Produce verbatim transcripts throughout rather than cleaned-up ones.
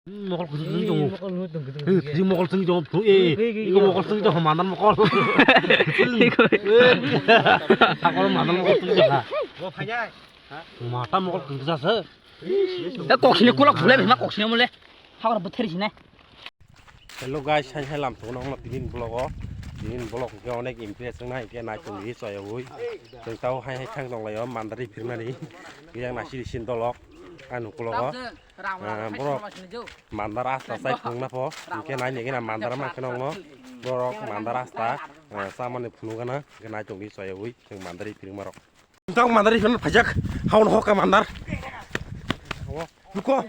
Mokol kutung kutung tongo. Mokol kutung kutung. Hei, kiri mokol tong tongo. Hei, hei, hei, iko mokol tong tongo, mandar mokol. Iko. Hei, hakor mandar mokol tong tongo. Mata mokol kutung jasa. Da koksini kulak bule bima koksini mole. Hakor bwthar sini. Hello guys, hai hai lam thung nong tinin vlog o. Tinin vlog ke onek impress nai ke nai tong di soya hui. Tong tau hai hai thang tong layo mandari phirmani. Yang nasi di sin dolok. Anu vlog o. Ah, borok mandar asta sai phunukna pho, hwnkhe nai nigina mandar ma khe nongno, borok mandar asta, ah, chamani phunukgana, hwnkhe nai tongdi chaya ui, chwng mandari phirma rok. Tang mandari phirma phajak, haun hoka mandar. Luko.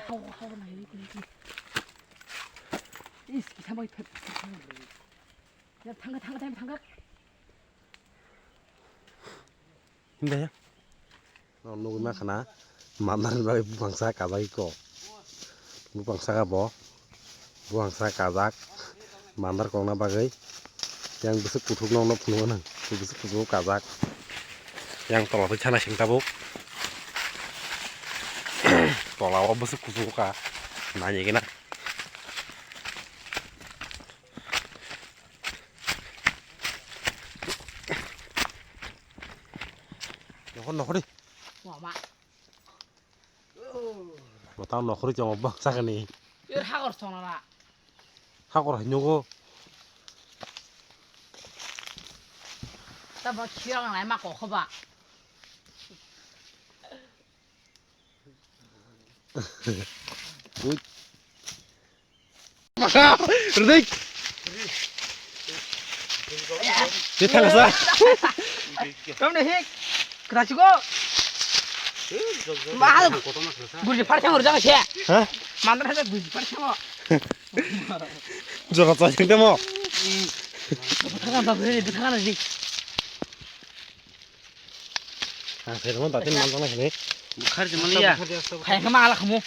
Thangka, thangka, thangka, thangka. Himdaya. Nugwi makhana mandarni bagwi buphang sa kajagwi kok. Buphang saka bo. Buphang sa kajak. Mandar kokna bagwi. Yang bwswk kuthuk nokno phunukgo nang. Bwswk kuthuk kajak. Yang tola bai sana sing tabuk. Tola o bwswk kuthuk ka. Nani gina. Nokhor nokhori. Mama. Botang nokhori chongo bang sakani. Er hagor sonara. Hagor hinyogo. Tabo chirang lai ma kokhoba. Ui. Maka, rdik. Dia tangsa. Kamu nih, Hik. Kerasiku. Mahal. Buji parsa urjang sih. Hah? Mantan ada buji parsa mau. Jorok chajak demo. Bwthagan babri, bwthagan sih. Ang sai rwma datin manjaknai hwnwi. Bukhar jemani ya. Khai kama ala khamu.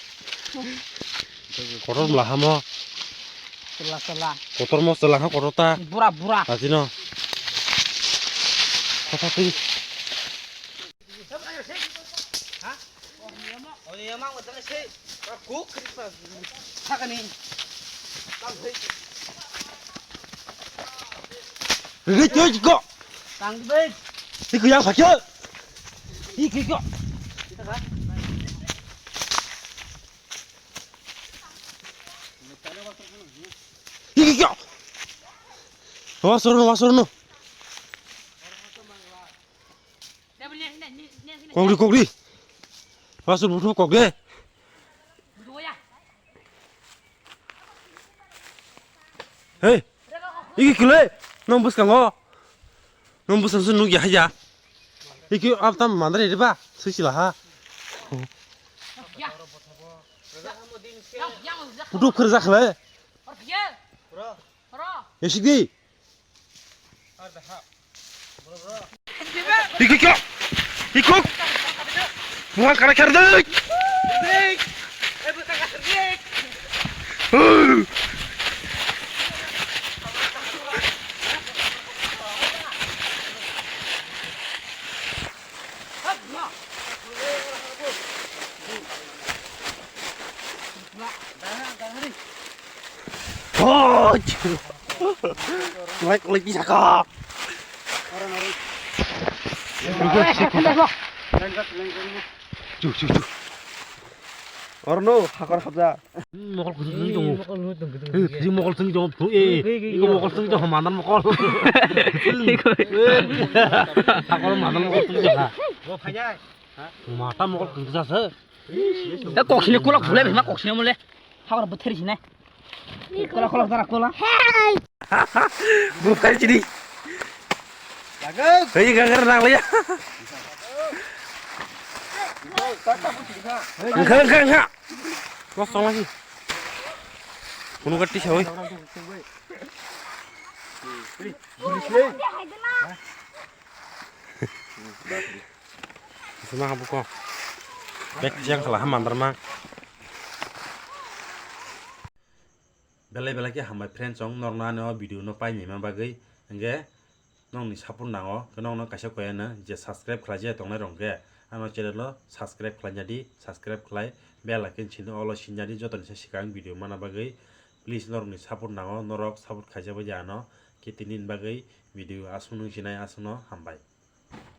Kotor bwla hamo. Sela sela. Kotor mo sela ha kotor ta. Bura bura. Datino. Kotha twi. Rwgwi twi go. Tang di bai. Twi go yang phakhe. Twi go. Twi go. Wa sorno, wa sorno. Kokri, kokri. Wa sorno kok de. Hei, iki kile, nong bwskango. Nong bwskang se nukya haya. Iki ab tam mandari riba, sui sila ha. Udu khur jakhle. Esik di. Ikikyo! Ikuk! Buang kana kerdek! Hoi! Like, like, bisa kok. Chu, chu, chu. Orno, hakor habja. Mokol kutung tongo. Mokol kutung kutung. Hei, mokol tong tongo. Eh, iko mokol tong tongo, mandar mokol. Hakor mandar mokol tong tongo. Mata mokol kutung jasa. Da koksini kulak bule bima koksini mole. Hakor bwthar sini. Kola kola dara kola. Buphai sini. Hei gagar nang laya. Engkha engkha engkha. Kos tong lagi. Kunu gati sawai. Sima habu ko. Bek jang khala hamandar ma. Belai belai khe hambai friends, chwng norokno ani o video no painima bagwi. Hwnkhe nokni support nango, khe nokno kaisa koyana je subscribe khlaijak tongnai rok hwnkhe ano channel o subscribe khlaina di, subscribe khlai bell icon sini olo sinjadi, jotoni se swkang video mana bagwi. Please, norokni support nango, norok support khaijak bai di ano. Khe tini ni bagwi video aswk nung sinai, aswkno hambai.